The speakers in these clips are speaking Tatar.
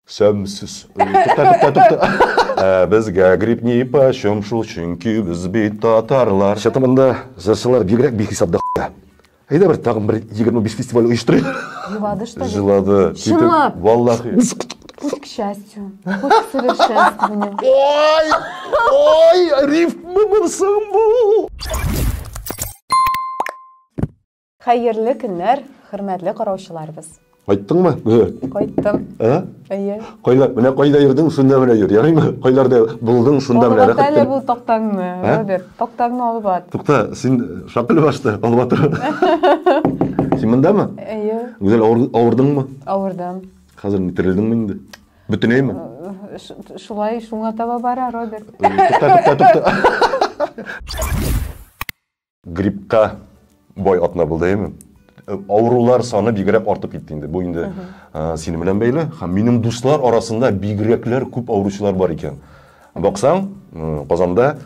Сәмсез. Тукта, тукта, тукта. Ә безгә грипп нипочем шул, чөнки без бит татарлар. Чаты монда җырчылар бигрәк бихисап да хуя. Әйдә бер тагын бер 25 фестиваль оештырыйк. Елады, что ли? Җылады. Чынлап? Валлахи. Путь к счастью, путь к совершенствованию. Ой! Ой, рифмы булсын бу! Хәерле көннәр, хөрмәтле караучыларыбыз. Кайттыңмы? Кайттым. Ә? Әйе. Кайда, менә кайда йөрдең, шунда менә йөр. Ярыймы? Кайларда булдың, шунда менә Алып ат әле рәхәтләнеп. бу тактаңны, Ә? Роберт. Тактаңны алып ат. Тукта, син шакыл башта, алып атыр. Син мондамы? Әйе, Гүзәл, авырдыңмы? авырдым. Хәзер ни терелдеңме инде? Бөтенәйме? Шулай шуңа таба бара, Роберт. Тукта, тукта, тукта. Гриппка бай атна булды, әйеме? Авырулар саны бигрәк артып китте инде. Бу инде синең белән бәйле. Һәм минем дуслар арасында бигрәкләр күп авыручылар бар икән. Баксаң, Казанда,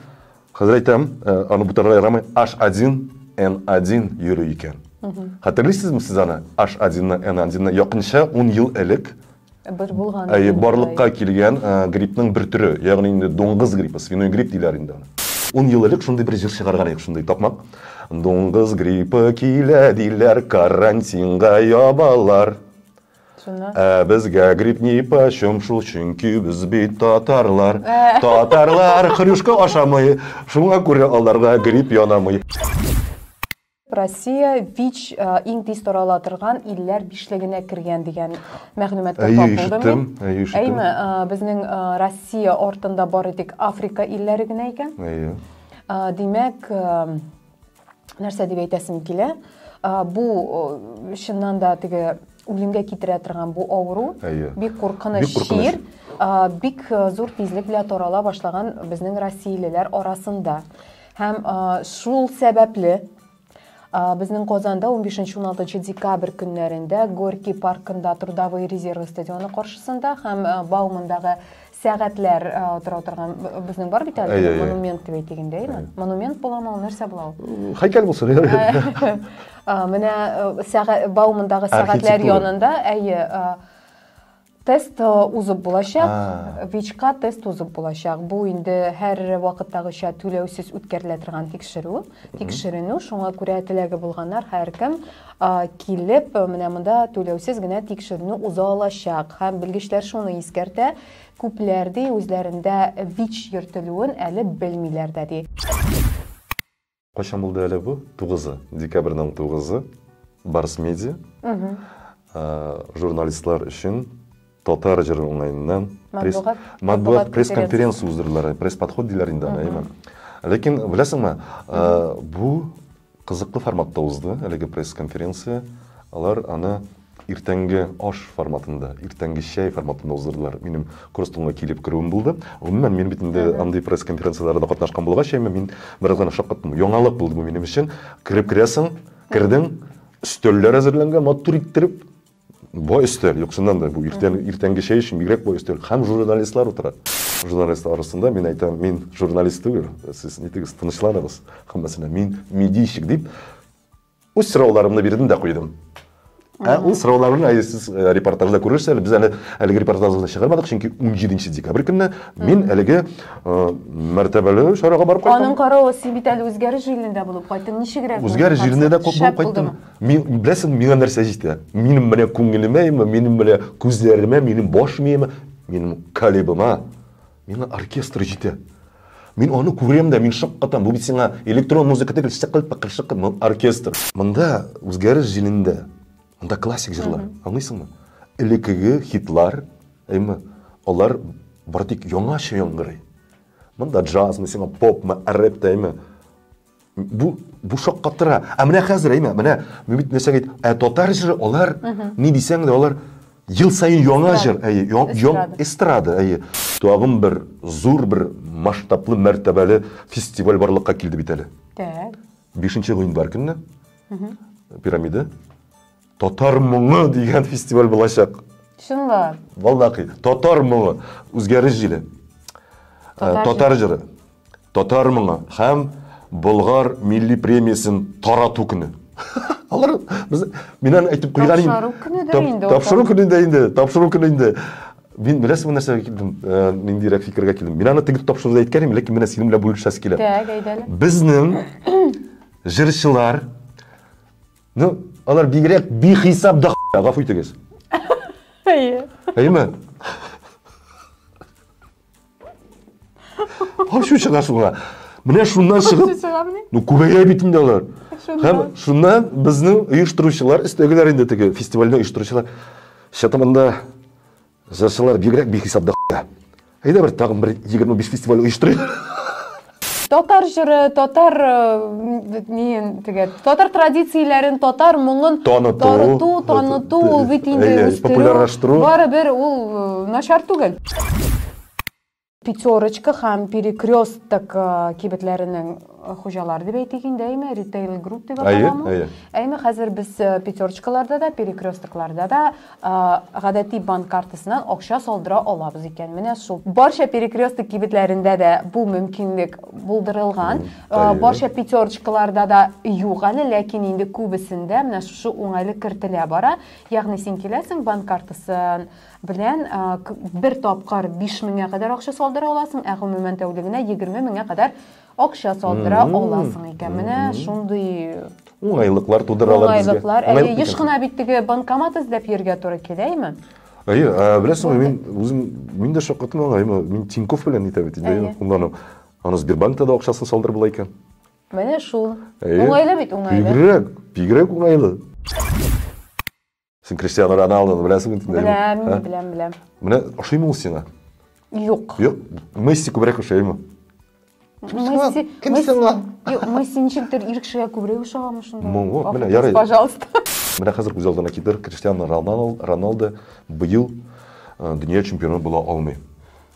хәзер әйтәм, аны бутарга ярамый, H1N1 йөри икән. Хәтерлисезме сез аны? H1 N1 якынча 10 ел элек бер булган. Әйе, барлыкка килгән гриппның бер төре, ягъни инде дуңгыз гриппы, свиной грипп диләр инде аны. 10 ел элек шундый бер җыр чыгарган идек, шундый такмак. Дуңгыз гриппы килә диләр, карантинга ябалар. Шуннан? Ә безгә грипп нипочем шул, чөнки без бит татарлар. Татарлар хрюшка ашамый, шуңа күрә аларга грипп янамый. Россия ВИЧ иң тиз тарала торган илләр бишлегенә кергән дигән мәгълүматка тап булдым мин. Әйе, ишеттем. Әйме, безнең Россия артында бары тик Африка илләре генә икән. Әйе. Димәк, нәрсә дип әйтәсем килә? Бу чыннан да теге үлемгә китерә торган бу авыру, бик куркыныч чир, бик зур тизлек белән тарала башлаган безнең россиялеләр арасында. Һәм шул сәбәпле безнең Казанда 15-16 декабрь көннәрендә Горький паркында Трудовые резервы стадионы каршысында һәм Баумандагы сәгатьләр тора торган безнең бар бит әле монумент дип әйтик инде, әйеме? Монумент буламы ул, нәрсә була ул? Һәйкәл булсын. Менә Баумандагы сәгатьләр янында, әйе, Тест узып булачак, ВИЧка тест узып булачак. Бу инде һәр вакыттагыча түләүсез үткәрелә торган тикшерү, тикшеренү. Шуңа күрә теләге булганнар һәркем килеп, менә монда түләүсез генә тикшеренү уза алачак. Һәм белгечләр шуны искәртә, күпләр ди үзләрендә ВИЧ йөртелүен әле белмиләр дә ди. Кайчан булды әле бу? 9-ы, декабрьнең 9-ы. Барс Медиа. Журналистлар өчен татар җыры уңаеннан матбугат пресс-конференция уздырдылар. Пресс-подход диләр инде аны, әйеме? Ләкин беләсеңме, бу кызыклы форматта узды әлеге пресс-конференция. Алар аны иртәнге аш форматында, иртәнге чәй форматында уздырдылар. Минем Кростонга килеп керүем булды. Гомумән, мин бит инде андый пресс-конференцияләрдә катнашкан булгач, әмма мин бераз гына шаккаттым. Яңалык булды бу минем өчен. Кереп керәсең, кердең, өстәлләр әзерләнгән, матур иттереп. Бай өстәл, юк, чыннан да, бу иртән, иртәнге чәй өчен бигрәк бай өстәл. Һәм журналистлар утыра. Журналистлар арасында мин әйтәм, мин журналист түгел, сез нитегез, тынычланыгыз. Һәммәсенә мин медийщик дип, Үз сорауларымны бирдем дә куйдым. Ә ул сорауларны әйе сез э, репортажда күрерсез әле. Без әле әлеге репортажны чыгармадык, чөнки 17 декабрь көнне мин әлеге э, мәртәбәле чарага барып кайттым. Аның каравы син бит әле үзгәреш җирендә булып кайттың. Ничегрәк? Үзгәреш җирендә дә булып кайттым. Мин беләсең, миңа нәрсә җитә? Минем менә күңелемә, минем менә күзләремә, минем баш миемә, минем калибыма Миңа оркестр җитә. Мин аны күрәм дә, мин шаккатам. Бу бит сиңа электрон музыка түгел, шыкыл пыкыр шыкыл, оркестр. Монда үзгәреш җилендә. Монда классик җырлар. Аңлыйсыңмы? Элеккеге хитлар, әйме, алар бары тик яңача яңгырый. Монда джазмы, сиңа попмы, рэп тә, әйме. Бу бу шаккатыра. Ә менә хәзер әйме, менә мин бит нәрсәгә әйт, ә татар җыры алар ни дисәң дә алар ел саен яңа җыр, әйе, яң эстрада, әйе. Тагын бер зур бер масштаблы мәртәбәле фестиваль барлыкка килде бит әле. Так. 5 гыйнвар көнне. Пирамида. Татар моңы дигән фестиваль булачак. Чынлап. Валлахи, татар моңы, үзгәреш җиле. Татар җыры. Татар моңы һәм Болгар милли премиясен тарату көне. Алар без мин аны әйтеп куйган идем. Тапшыру көне дә инде. Тапшыру көне дә инде, тапшыру көне инде. Мин беләсеңме нәрсәгә килдем? Ниндирәк фикергә килдем? Мин аны теге тапшыруда әйткән идем, ләкин менә синең белән бүлешәсе килә. Так, әйдә әле. Безнең җырчылар, ну, алар бигрәк бихисап да гафу итегез. Әйе. Әйеме? Ачу чыга шуңа. Менә шуннан чыгып, ну күбәя бит инде алар. Һәм шуннан безнең оештыручылар, өстәгеләр инде теге фестивальне оештыручылар, чаты монда җырчылар бигрәк бихисап да Әйдә бер тагын бер 25 фестиваль оештырыйк. Татар җыры, татар ни теге, татар традицияләрен, татар моңын таныту, таныту, ул бит инде үстерү, популярлаштыру. Барыбер ул начар түгел. Пятерочка һәм Перекресток кибетләренең хуҗалары дип әйтик инде, әйме, ритейл групп дип аталамы? Әйме, хәзер без Пятерочкаларда да, Перекрестокларда да гадәти банк картасыннан акча салдыра алабыз икән. Менә шул. Барча Перекресток кибетләрендә дә бу мөмкинлек булдырылган. Барча Пятерочкаларда да юк әле, ләкин инде күбесендә менә шушы уңайлык кертелә бара. Ягъни син киләсең, банк картасын белән бер тапкыр 5 меңгә кадәр акча салдыра аласың, ә гомумән тәүлегенә 20 меңгә кадәр акча салдыра аласың икән. Менә шундый уңайлыклар тудыралар безгә. Уңайлыклар. Әйе, еш кына бит теге банкомат эзләп йөрергә туры килә, әйме? Әйе, беләсеңме, мин үзем мин дә шаккаттым аңа, әйме, мин Тинькофф белән нитә бит инде, кулланам. Аны Сбербанкта да акчасын салдырып була икән. Менә шул. Уңайлы бит, уңайлы. Бигрәк, бигрәк уңайлы. Син Криштиану Роналдоны беләсең бит инде. Беләм, беләм, беләм. Менә ошыймы ул сиңа? Юк. Юк, Месси күбрәк ошыймы? Месси, кем сиңа? Юк, Месси ничектер ир кешегә күбрәк ошаган шунда. Ну, менә ярый. Пожалуйста. Менә хәзер күз алдына китер, Криштиану Роналдо быел дөнья чемпионы була алмый.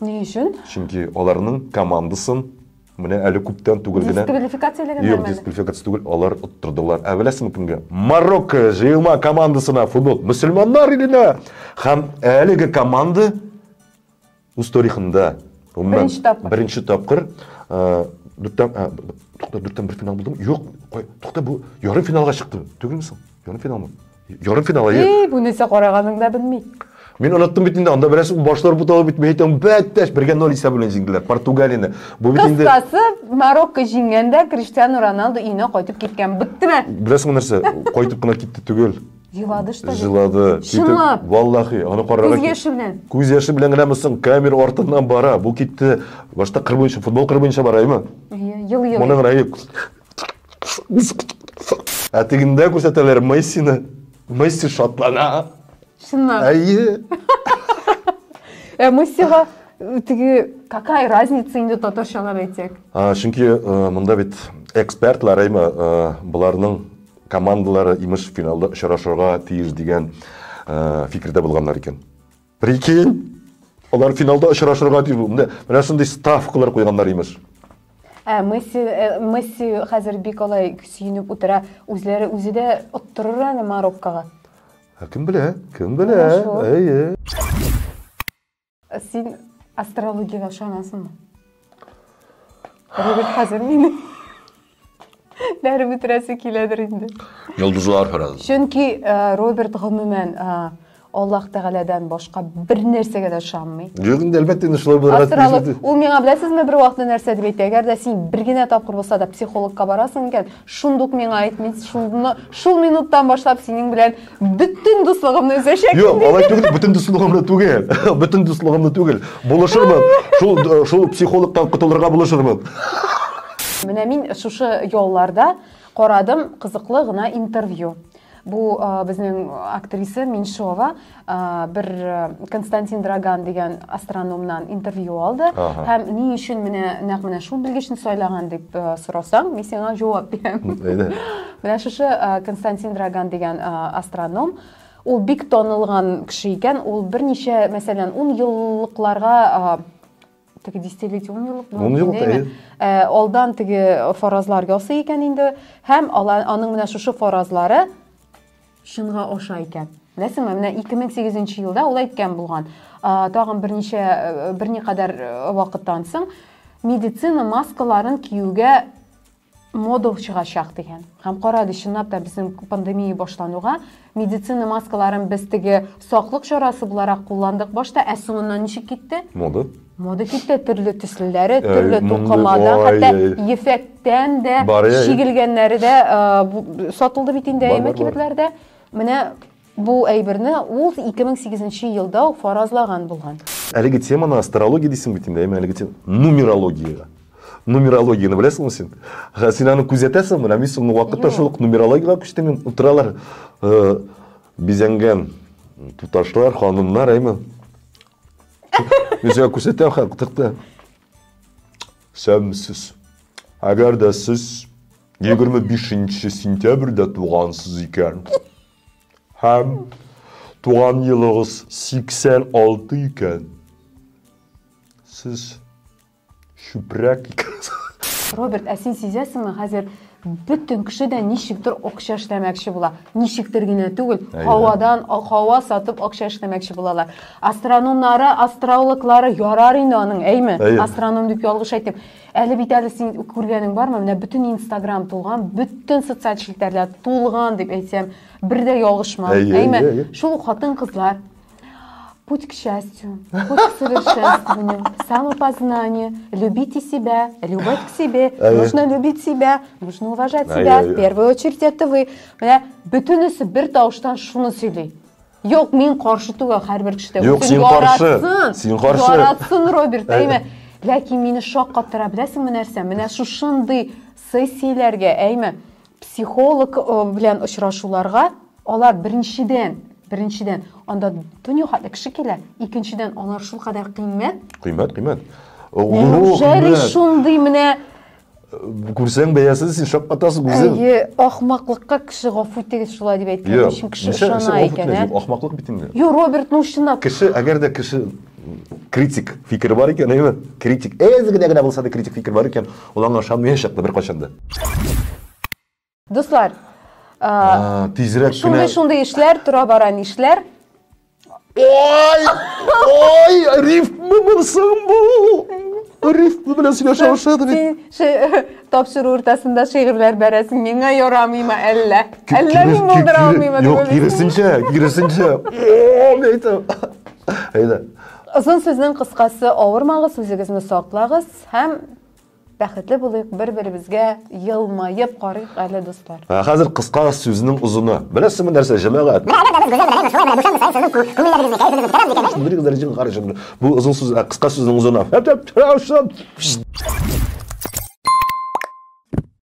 Ни өчен? Чөнки аларның командасын Менә әле күптән түгел генә. Дисквалификацияләгәннәрме? Юк, дисквалификация түгел, алар оттырдылар. Ә беләсеңме кемгә? Марокко җыелма командасына футбол. Мөселманнар иленә. Һәм әлеге команда үз тарихында беренче тапкыр. Беренче тапкыр дүрттән, тукта, дүрттән бер финал булдымы? Юк, тукта, бу ярым финалга чыкты. Түгелме соң? Ярым финалмы? Ярым финал, әйе. Эй, бу нәрсә караганың да белми. Мин оныттым бит инде, анда бераз башлар буталып бит, мин әйтәм, бәттәш, бергә ноль исәбе белән җиңделәр Португалияне. Бу бит инде Кыскасы, Марокко җиңгәндә Криштиану Роналду өенә кайтып киткән. Беттеме? Беләсеңме нәрсә? Кайтып кына китте түгел. Елады, что ли? Җылады. Чынлап. Валлахи, аны карарга. Күз яше белән. Күз яше белән генәме соң, камера артыннан бара. Бу китте. Башта кыр буенча, футбол кыры буенча бара, әйме? Әйе, елый-елый. Моның рәе Ә тегендә күрсәтәләр Мессины. Месси шатлана. Чынлап. Әйе. Ә Мессига теге какая разница инде татарчалап әйтсәк? Чөнки монда бит экспертлар, әйме, боларның командалары имеш финалда очрашырга тиеш дигән фикердә булганнар икән. Прикинь, алар финалда очрашырга тиеш. Менә менә шундый ставкалар куйганнар имеш. Ә Месси, Месси хәзер бик алай сөенеп утыра. Үзләре үзе дә оттырыр әле Мароккога. Ә кем белә? Кем белә? Әйе. Син астрологиягә ышанасыңмы? Роберт хәзер мине бәреп үтерәсе киләдер инде. Йолдызлар фараз. Чөнки Роберт гомумән Аллаһ Тәгаләдән башка бер нәрсәгә дә ышанмый. Юк инде, әлбәттә инде шулай булырга тиеш. Ул миңа беләсезме бер вакытны нәрсә дип әйтте? Әгәр дә син бер генә тапкыр булса да психологка барасың икән, шундук миңа әйт, мин шуны шул минуттан башлап синең белән бөтен дуслыгымны өзәчәкмен. Юк, алай түгел, бөтен дуслыгымны түгел. Бөтен дуслыгымны түгел. Булышырмын. Шул шул психологтан котылырга булышырмын. Менә мин шушы ялларда карадым кызыклы гына интервью. Бу безнең актриса Меньшова бер Константин Драган дигән астрономнан интервью алды. Һәм ни өчен менә нәкъ менә шул белгечне сайлаган дип сорасаң, мин сиңа җавап бирәм. Менә шушы Константин Драган дигән астроном, ул бик танылган кеше икән, ул берничә, мәсәлән, ун еллыкларга теге десятилетие, ун еллык, ун еллык, әйе. Алдан теге фаразлар ясый икән инде, һәм аның менә шушы фаразлары чынга аша икән. Беләсеңме, менә 2008 елда ул әйткән булган, тагын берничә, берникадәр вакыттан соң медицина маскаларын киюгә Мода чыгачак дигән. Һәм карады, чынлап та безнең пандемия башлануга медицина маскаларын без теге саклык чарасы буларак кулландык башта, ә соңыннан ничек китте? Мода. Мода китте, төрле төслеләре, төрле тукымадан, хәтта ефәктән дә чигелгәннәре дә сатылды бит инде әйме кибетләрдә. Менә бу әйберне ул 2008 елда ук фаразлаган булган. Әлеге теманы астрология дисең бит инде, әйме әлеге тема нумерологиягә. Нумерологияне беләсеңме син? Син аны күзәтәсең, менә мин соңгы вакытта шул ук нумерологиягә күчтем, мин утыралар бизәнгән туташлар, ханымнар, әйме. Мин сиңа күрсәтәм хәзер, тыкты. Сәмсез. Әгәр дә сез 25 сентябрьдә тугансыз икән, һәм туган елыгыз 86 икән, сез чүпрәк икәнсез. Роберт, ә син сизәсеңме, хәзер бөтен кеше дә ничектер акча эшләмәкче була. Ничектер генә түгел, һавадан һава сатып акча эшләмәкче булалар. Астрономнары, астрологлары ярар инде аның, әйме? Астроном дип ялгыш әйттем. Әле бит әле син күргәнең бармы? Менә бөтен Инстаграм тулган, бөтен социаль челтәрләр тулган дип әйтсәм, бер дә ялгышмам. Әйме? Шул хатын-кызлар Путь к счастью, путь к совершенствованию, самопознание, любите себя, любовь к себе, нужно любить себя, нужно уважать себя, в первую очередь это вы. Менә бөтенесе бер тавыштан шуны сөйли. Юк, мин каршы түгел һәрбер кешедә. Юк, син каршы. Син каршы. Яратсын, Роберт, әйме. Ләкин мине шаккаттыра, беләсеңме нәрсә? Менә шушындый сессияләргә, әйме, психолог белән очрашуларга алар беренчедән, беренчедән, анда дөнья хәтле кеше килә, икенчедән, алар шулкадәр кыйммәт. Кыйммәт, кыйммәт. Неужели шундый менә Күрсәң бәясен син шаккатасың үзең. Әйе, ахмаклыкка кеше гафу итегез шулай дип әйткән өчен кеше ышана икән, ә? Ахмаклык бит инде. Юк, Роберт, ну чынлап. Кеше, әгәр дә кеше критик фикере бар икән, әйеме? Критик, әз генә генә булса да критик фикер бар икән, ул аңа ышанмаячак та беркайчан да. Дуслар, тизрәк кенә шундый-шундый эшләр тора бара нишләр? Ой! Ой, рифма булсын бу! Рифма белән сөйләшә башлады бит. Син тапшыру уртасында шигырьләр бәрәсең, миңа ярамыймы әллә? Әллә мин булдыра алмыймы? Юк, киресенчә, киресенчә. О, мин әйтәм. Әйдә. Озын сүзнең кыскасы, авырмагыз, үзегезне саклагыз һәм бәхетле булыйк, бер-беребезгә елмаеп карыйк әле, дуслар. Ә хәзер кыска сүзнең озыны. Беләсезме нәрсә, җәмәгать? Бу озын сүз, кыска сүзнең озыны.